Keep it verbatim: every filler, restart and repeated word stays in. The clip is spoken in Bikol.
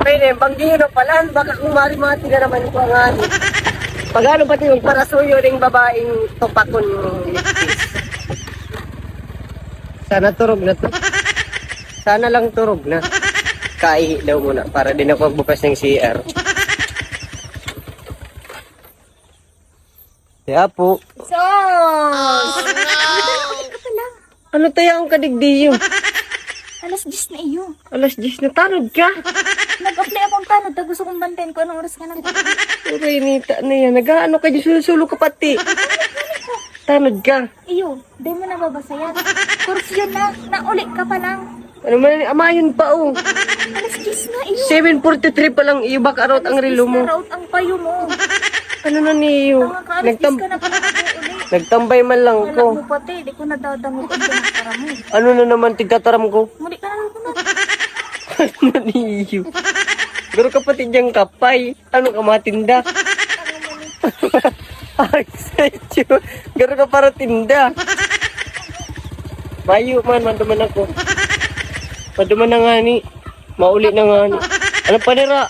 Pwede, banggihin o palan, baka kung mari-mati na naman ko ang ani. Pag ano pati yung parasuyo ning babaeng tupakon mo. Sana turog na to. Sana lang turog na. Kaihi daw muna para din ako magbukas ng C R. Kaya po. Sos! Ano tayo ang kadigdiyo? Alas diyes na iyo. Alas diyes na, tanod ka. Nag-apply akong tanod, ta gusto kong bantayan kung anong oras ka nag- Uray, nita na yan. Nag-aano ka dyan? Sulo-sulo ka pati. Tanod ka. Iyo, di mo nababasa yan. Curfew na, nauli ka pa lang. Ano man, amayon pa, oh. Alas diyes na iyo. Seven forty-three pa lang iyo, baka raot ang relo mo. Alas diyes na raot ang payo mo. Ano na niyo? Tanga ka, alas diyes Nagtam- ka na pala nag-uuli. Nagtambay man lang Wala ko. Mo pati, di ko nadadangog ang pinagtara mo. Ano na naman tigtataram ko? Muli ka na lang naman. Ano na niyo? Garo ka pati diyang kapay. Ano ka matinda? Ay, sa iyo. Garo ka para tinda. Mayo man, maduman ako. Maduman na nga ni. Mauli na nga ni. Ano pa nira?